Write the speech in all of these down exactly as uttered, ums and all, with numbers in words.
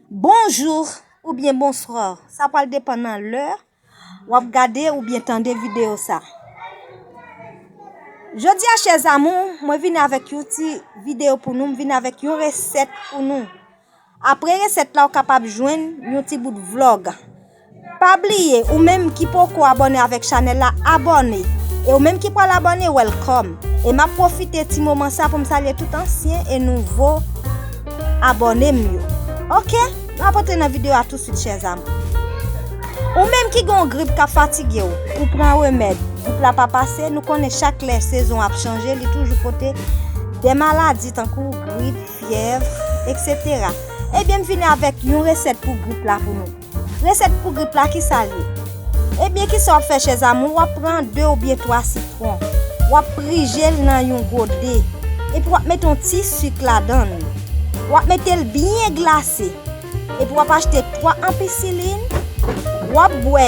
Bonjou oubyen bonswa, sa pral depann nan lè w ap gade oubyen tande videyo sa. Jodi a, chè zamou, mwen vini avèk yon ti videyo pou nou, m vini avèk yon resèt pou nou. Apre resèt la, w kapab jwenn yon ti bout vlòg. Pa bliye, ou menm ki poko abòne avèk chanèl la, abòne. E ou menm ki pral abòne, welcome. E m ap pwofite ti moman sa pou m salye tout ansyen e nouvo abòne m yo. Oke, nou ap antre nan videyo a tousuit, chè zamou. Ou menm ki gen yon grip k ap fatige w, ou pran remèd, grip la pa pase, nou konnen chak lè sezon ap chanje, li toujou pote de maladi tankou grip, fyèv, etsetera. Ebyen, m vini avèk yon resèt pou grip la pou nou. Resèt pou grip la, ki sa l ye? Ebyen, ki sa w ap fè, chè zamou? W ap pran de oubyen twa sitwon. W ap prije l nan yon gode. Epi w ap mete yon ti sik ladan l. W ap mete l byen glase. Epi w ap achte twa anpisilin. W ap bwè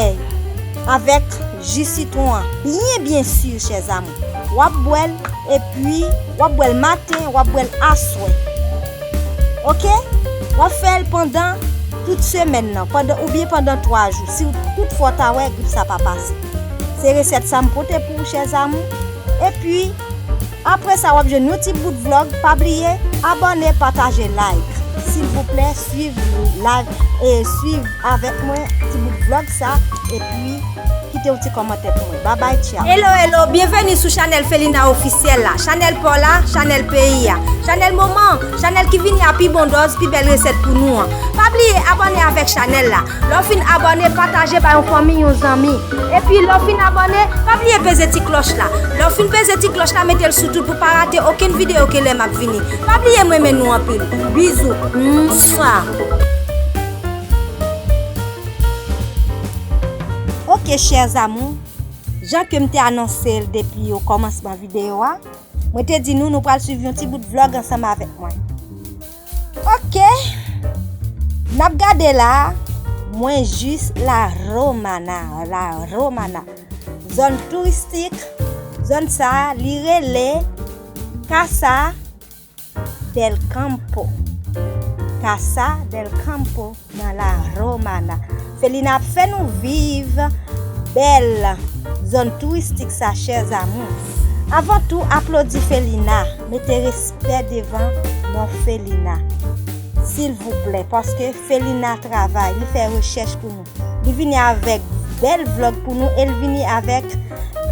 avèk ji sitwon an. Byen, byen si, chè zamou. W ap bwè l, epi w ap bwè l maten, w ap bwè l aswè. Oke? W ap fè l pandan tout semèn nan, pandan, oubyen pandan twa jou, si w tout fwa w ta wè grip sa pa pase. Se resèt sa m pote pou ou, chè zamou. Epi, apre sa, w ap jwenn yon ti bout vlòg. Pa bliye, abòne, pataje, like. Silvouplè, swiv live e swiv avèk mwen ti bout vlòg sa. Epi, kite yon ti kòmantè pou mwen. Babay, tchaw. Hello, hello, byenveni sou chanèl Felina Ofisyèl la. Chanèl pa w la, chanèl peyi a. Chanèl moman, chanèl ki vini a pi bon dòz, pi bèl resèt pou nou an. Pa bliye abòne avèk chanèl la. Lè w fin abòne, pataje bay yon fanmi, yon zanmi. Epi lè w fin abòne, pa bliye peze ti klòch la. Lè w fin peze ti klòch la, mete l sou tout pou pa rate okenn videyo ke lè m ap vini. Pa bliye m renmen nou anpil. Bizou. Mswa. Oke, chè zamou, jan ke m te anonse l depi okòmansman videyo a, mwen te di nou, nou pral swiv yon ti bout vlòg ansanm avèk mwen. Oke, n ap gade la, mwen jis La Romana, La Romana. Zòn touristik, zòn sa, li rele Casa del Campo. Casa del Campo nan La Romana. Felina ap fè nou viv bèl zòn touristik sa, chè zamou. Avan tou, aplodi Felina, mete respè devan non Felina. Silvouplè, paske Felina travay, li fè rechèch pou nou. Li vini avèk bèl vlòg pou nou e l vini avèk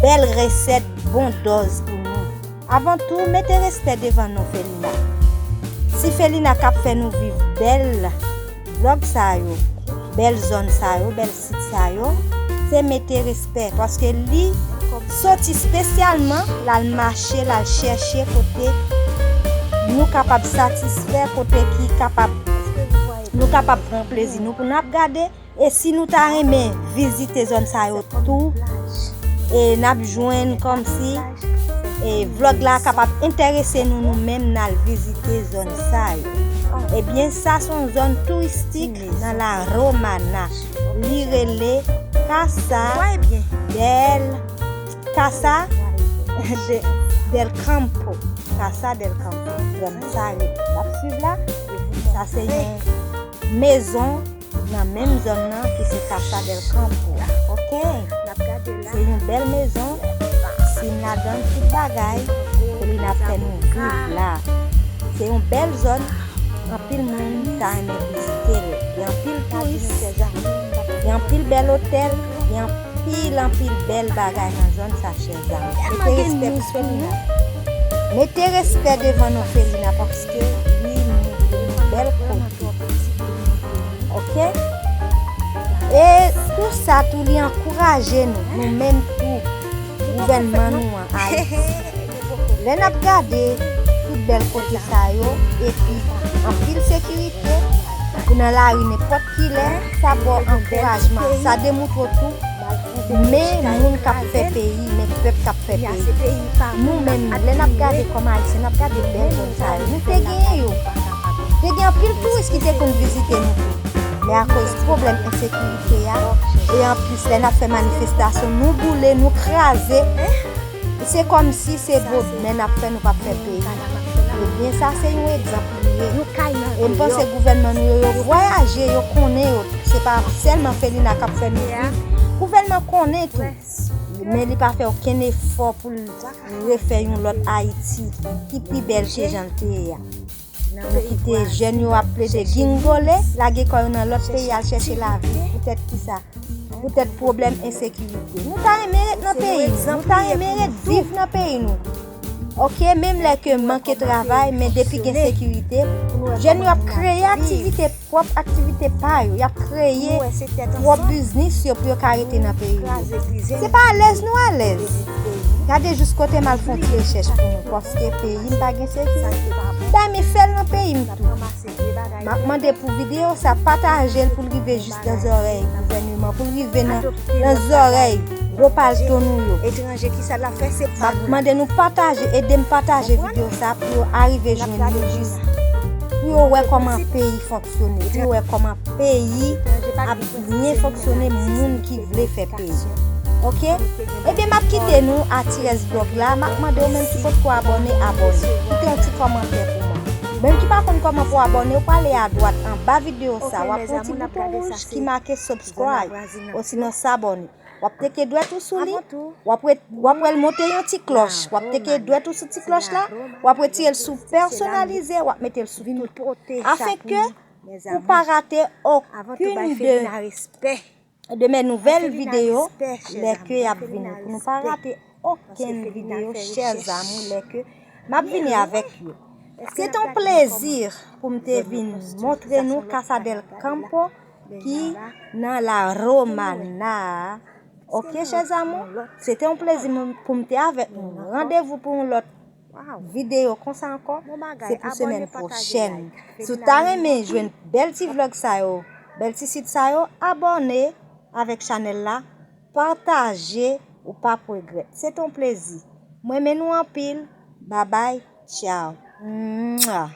bèl resèt bon dòz pou nou. Avan tou, mete respè devan non Felina. Si Felina k ap fè nou viv bèl vlòg sa yo, bèl zòn sa yo, bèl sit sa yo, se mete respè, paske li soti espesyalman, l al mache, l al chèche kote nou kapab satisfè, kote ki kapab, nou kapab pran plezi nou pou n ap gade. E si nou ta renmen vizite zòn sa yo tou, e n ap jwenn kòmsi, e vlòg la kapab enterese nou, nou menm n al vizite zòn sa yo. Ebyen, sa se yon zòn touristik nan La Romana. Li rele Casa del, Casa de, del Campo. Casa del Campo. Zòn sa rele. N ap swiv la. Sa se yon mezon nan menm zòn nan ki se Casa del Campo. Oke. Se yon bèl mezon, piscine ladan, tout bagay, Felina ap fè nou viv la. Se yon bèl zòn, anpil moun ta renmen vizite l. Gen anpil touris, gen anpil bèl otèl, gen anpil, anpil bèl bagay nan zòn sa, chè zamou. Mete respè pou Felina. Mete respè devan non Felina, paske li montre nou bèl kote. Oke? E tou sa tou, li ankouraje nou, nou menm tou, gouvènman nou an, Ayiti. Lè n ap gade tout bèl kote sa yo, epi anpil sekirite, ou nan lari nenpòt kilè, sa ba w ankourajman. Sa demoutre w tou, men moun k ap fè peyi, men pèp k ap fè peyi. Nou menm, lè n ap gade kòm Ayisyen, n ap gade bèl zòn sa yo. Nou te genyen yo. Te gen anpil touris ki te konn vizite nou tou. Men akoz pwoblèm ensekirite a, e anplis, lè n ap fè manifestasyon, nou boule, nou kraze. Se kòmsi se bòdmè n ap fè, nou p ap fè peyi. Ebyen, sa se yon egzanp li ye. E m panse gouvènman nou yo, yo vwayaje, yo konnen yo. Se pa sèlman Felina k ap fè nou viv. Gouvènman konnen tou. Men li pa fè okenn efò pou l refè yon lòt Ayiti ki pi bèl ke jan l te ye a. Nou kite jèn yo ap plede gingole, lage kò yo nan lòt peyi al chèche lavi. Poutèt kisa? Poutèt pwoblèm ensekirite. Nou ta renmen ret nan peyi nou. Nou ta renmen ret viv nan peyi nou. Oke, menm lè ke manke travay, men depi gen sekirite, jèn yo ap kreye aktivite, pwòp aktivite pa yo. Y ap kreye pwòp biznis yo pou yo ka rete nan peyi yo. Se pa alèz nou alèz. Gade jis kote m al fè yon ti rechèch pou nou, paske peyi m pa gen sekirite. M ta renmen fè l nan peyi m tou. M ap mande pou videyo sa, pataje l pou l rive jis nan zòrèy gouvèneman, pou l rive nan, nan zòrèy gwo palto nou yo. Etranje, kisa l ap fè, se pa nou. M ap mande nou pataje, ede m pataje videyo sa pou yo arive jwenn nou jis. Pou yo wè kòman peyi fonksyone, pou yo wè kòman peyi ap byen fonksyone, moun ki vle fè peyi. Oke? Ebyen, m ap kite nou a Tirès Vlog la. M ap mande w menm ki potko abòne, abòne. Kite yon ti kòmantè pou mwen. Menm ki pa konn kòman pou abòne, ou prale adwat anba videyo sa, w ap wè yon ti bouton wouj ki make subscribe, osinon s'abonner. W ap teke dwèt ou sou li, w ap wè, w ap wè l monte yon ti klòch. W ap teke dwèt ou sou ti klòch la, w ap retire l sou pèsonalize, w ap mete l sou tout. Afenke ou pa rate okenn de de mes nouvelles vidéos lè ke y ap vini, pou nou pa rate okenn videyo, chers amours, lè ke m ap vini avèk yo. Se te yon plezi pou m te vin montre nou Casa del Campo ki nan La Romana. Oke, chers amours, se te yon plezi pou m te avèk nou. Randevou pou yon lòt videyo konsa ankò, se pou semèn pwochèn. Si w ta renmen jwenn bèl ti vlòg sa yo, bèl ti sit sa yo, abòne avèk chanèl la, pataje, ou p ap regrèt. Se te yon plezi. Mwen renmen nou anpil. Babay, tchaw. Mwa.